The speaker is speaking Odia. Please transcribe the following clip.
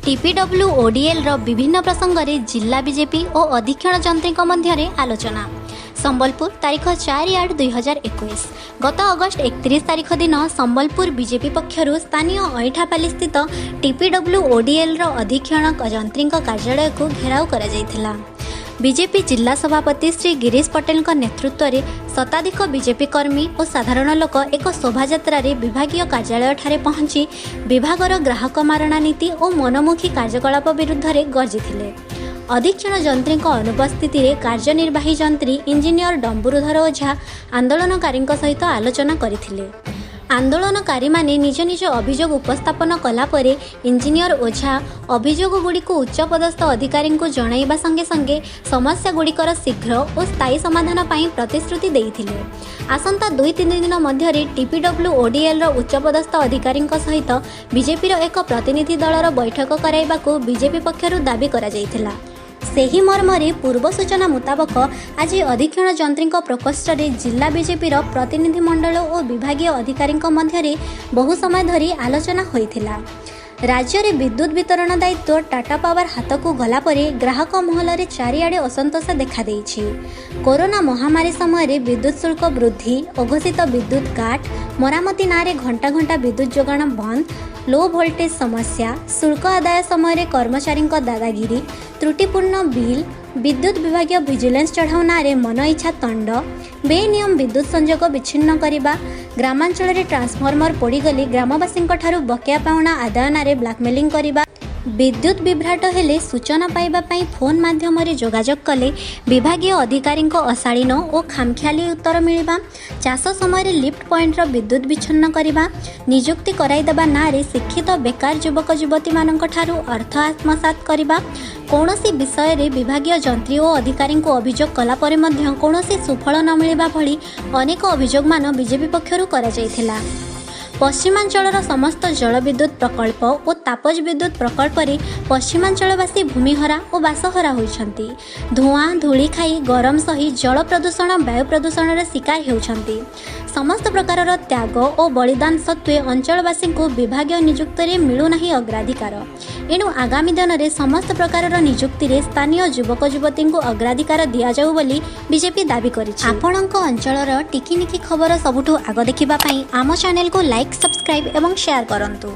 ଟିପିଡବ୍ଲ୍ୟୁ ଓଡିଏଲ୍ର ବିଭିନ୍ନ ପ୍ରସଙ୍ଗରେ ଜିଲ୍ଲା ବିଜେପି ଓ ଅଧୀକ୍ଷଣ ଯନ୍ତ୍ରୀଙ୍କ ମଧ୍ୟରେ ଆଲୋଚନା। ସମ୍ବଲପୁର, ତାରିଖ 4/8/2021। ଗତ ଅଗଷ୍ଟ 31 ତାରିଖ ଦିନ ସମ୍ବଲପୁର ବିଜେପି ପକ୍ଷରୁ ସ୍ଥାନୀୟ ଅଇଁଠାପାଲିସ୍ଥିତ ଟିପିଡବ୍ଲ୍ୟୁ ଓଡିଏଲ୍ର ଅଧୀକ୍ଷଣ ଯନ୍ତ୍ରୀଙ୍କ କାର୍ଯ୍ୟାଳୟକୁ ଘେରାଉ କରାଯାଇଥିଲା। ବିଜେପି ଜିଲ୍ଲା ସଭାପତି ଶ୍ରୀ ଗିରୀଶ ପଟେଲଙ୍କ ନେତୃତ୍ୱରେ ଶତାଧିକ ବିଜେପି କର୍ମୀ ଓ ସାଧାରଣ ଲୋକ ଏକ ଶୋଭାଯାତ୍ରାରେ ବିଭାଗୀୟ କାର୍ଯ୍ୟାଳୟଠାରେ ପହଞ୍ଚି ବିଭାଗର ଗ୍ରାହକ ମାରଣା ନୀତି ଓ ମନମୁଖୀ କାର୍ଯ୍ୟକଳାପ ବିରୁଦ୍ଧରେ ଗର୍ଜିଥିଲେ। ଅଧୀକ୍ଷଣ ଯନ୍ତ୍ରୀଙ୍କ ଅନୁପସ୍ଥିତିରେ କାର୍ଯ୍ୟନିର୍ବାହୀ ଯନ୍ତ୍ରୀ ଇଞ୍ଜିନିୟର ଡମ୍ବୁରୁଧର ଓଝା ଆନ୍ଦୋଳନକାରୀଙ୍କ ସହିତ ଆଲୋଚନା କରିଥିଲେ। ଆନ୍ଦୋଳନକାରୀମାନେ ନିଜ ନିଜ ଅଭିଯୋଗ ଉପସ୍ଥାପନ କଲା ପରେ ଇଞ୍ଜିନିୟର ଓଝା ଅଭିଯୋଗଗୁଡ଼ିକୁ ଉଚ୍ଚପଦସ୍ଥ ଅଧିକାରୀଙ୍କୁ ଜଣାଇବା ସଙ୍ଗେ ସଙ୍ଗେ ସମସ୍ୟାଗୁଡ଼ିକର ଶୀଘ୍ର ଓ ସ୍ଥାୟୀ ସମାଧାନ ପାଇଁ ପ୍ରତିଶ୍ରୁତି ଦେଇଥିଲେ। ଆସନ୍ତା 2-3 ଦିନ ମଧ୍ୟରେ ଟିପିଡବ୍ଲ୍ୟୁ ଓଡିଏଲ୍ର ଉଚ୍ଚପଦସ୍ଥ ଅଧିକାରୀଙ୍କ ସହିତ ବିଜେପିର ଏକ ପ୍ରତିନିଧି ଦଳର ବୈଠକ କରାଇବାକୁ ବିଜେପି ପକ୍ଷରୁ ଦାବି କରାଯାଇଥିଲା। ସେହି ମର୍ମରେ ପୂର୍ବ ସୂଚନା ମୁତାବକ ଆଜି ଅଧୀକ୍ଷଣ ଯନ୍ତ୍ରୀଙ୍କ ପ୍ରକୋଷ୍ଠରେ ଜିଲ୍ଲା ବିଜେପିର ପ୍ରତିନିଧି ମଣ୍ଡଳ ଓ ବିଭାଗୀୟ ଅଧିକାରୀଙ୍କ ମଧ୍ୟରେ ବହୁ ସମୟ ଧରି ଆଲୋଚନା ହୋଇଥିଲା। ରାଜ୍ୟରେ ବିଦ୍ୟୁତ୍ ବିତରଣ ଦାୟିତ୍ୱ ଟାଟା ପାୱାର ହାତକୁ ଗଲା ପରେ ଗ୍ରାହକ ମହଲରେ ଚାରିଆଡ଼େ ଅସନ୍ତୋଷ ଦେଖାଦେଇଛି। କରୋନା ମହାମାରୀ ସମୟରେ ବିଦ୍ୟୁତ୍ ଶୁଳ୍କ ବୃଦ୍ଧି, ଅଘୋଷିତ ବିଦ୍ୟୁତ୍ କାଟ, ମରାମତି ନାଁରେ ଘଣ୍ଟା ଘଣ୍ଟା ବିଦ୍ୟୁତ୍ ଯୋଗାଣ ବନ୍ଦ, ଲୋ ଭୋଲ୍ଟେଜ୍ ସମସ୍ୟା, ଶୁଳ୍କ ଆଦାୟ ସମୟରେ କର୍ମଚାରୀଙ୍କ ଦାଦାଗିରି, ତ୍ରୁଟିପୂର୍ଣ୍ଣ ବିଲ୍, ବିଦ୍ୟୁତ୍ ବିଭାଗୀୟ ଭିଜିଲାନ୍ସ ଚଢ଼ାଉ ନାଁରେ ମନଇଚ୍ଛା ତଣ୍ଡ, ବେନିୟମ ବିଦ୍ୟୁତ୍ ସଂଯୋଗ ବିଚ୍ଛିନ୍ନ କରିବା, ଗ୍ରାମାଞ୍ଚଳରେ ଟ୍ରାନ୍ସଫର୍ମର ପୋଡ଼ିଗଲେ ଗ୍ରାମବାସୀଙ୍କଠାରୁ ବକେୟା ପାଉଣା ଆଦାୟ ନାଁରେ ବ୍ଲାକମେଲିଂ କରିବା, ବିଦ୍ୟୁତ୍ ବିଭ୍ରାଟ ହେଲେ ସୂଚନା ପାଇବା ପାଇଁ ଫୋନ୍ ମାଧ୍ୟମରେ ଯୋଗାଯୋଗ କଲେ ବିଭାଗୀୟ ଅଧିକାରୀଙ୍କ ଅଶାଳୀନ ଓ ଖାମଖିଆଲି ଉତ୍ତର ମିଳିବା, ଚାଷ ସମୟରେ ଲିଫ୍ଟ ପଏଣ୍ଟର ବିଦ୍ୟୁତ୍ ବିଚ୍ଛିନ୍ନ କରିବା, ନିଯୁକ୍ତି କରାଇଦେବା ନାଁରେ ଶିକ୍ଷିତ ବେକାର ଯୁବକ ଯୁବତୀମାନଙ୍କଠାରୁ ଅର୍ଥ ଆତ୍ମସାତ୍ କରିବା, କୌଣସି ବିଷୟରେ ବିଭାଗୀୟ ଯନ୍ତ୍ରୀ ଓ ଅଧିକାରୀଙ୍କୁ ଅଭିଯୋଗ କଲା ପରେ ମଧ୍ୟ କୌଣସି ସୁଫଳ ନ ମିଳିବା ଭଳି ଅନେକ ଅଭିଯୋଗମାନ ବିଜେପି ପକ୍ଷରୁ କରାଯାଇଥିଲା। ପଶ୍ଚିମାଞ୍ଚଳର ସମସ୍ତ ଜଳବିଦ୍ୟୁତ୍ ପ୍ରକଳ୍ପ ଓ ତାପଜ ବିଦ୍ୟୁତ୍ ପ୍ରକଳ୍ପରେ ପଶ୍ଚିମାଞ୍ଚଳବାସୀ ଭୂମିହରା ଓ ବାସହରା ହୋଇଛନ୍ତି। ଧୂଆଁ ଧୂଳି ଖାଇ, ଗରମ ସହି ଜଳ ପ୍ରଦୂଷଣ, ବାୟୁ ପ୍ରଦୂଷଣର ଶିକାର ହେଉଛନ୍ତି। ସମସ୍ତ ପ୍ରକାରର ତ୍ୟାଗ ଓ ବଳିଦାନ ସତ୍ତ୍ୱେ ଅଞ୍ଚଳବାସୀଙ୍କୁ ବିଭାଗୀୟ ନିଯୁକ୍ତିରେ ମିଳୁନାହିଁ ଅଗ୍ରାଧିକାର। ଏଣୁ ଆଗାମୀ ଦିନରେ ସମସ୍ତ ପ୍ରକାରର ନିଯୁକ୍ତିରେ ସ୍ଥାନୀୟ ଯୁବକ ଯୁବତୀଙ୍କୁ ଅଗ୍ରାଧିକାର ଦିଆଯାଉ ବୋଲି ବିଜେପି ଦାବି କରିଛି। ଆପଣଙ୍କ ଅଞ୍ଚଳର ଟିକିନିଖି ଖବର ସବୁଠୁ ଆଗ ଦେଖିବା ପାଇଁ ଆମ ଚ୍ୟାନେଲକୁ ଲାଇକ୍, ସବସ୍କ୍ରାଇବ୍ ଏବଂ ସେୟାର କରନ୍ତୁ।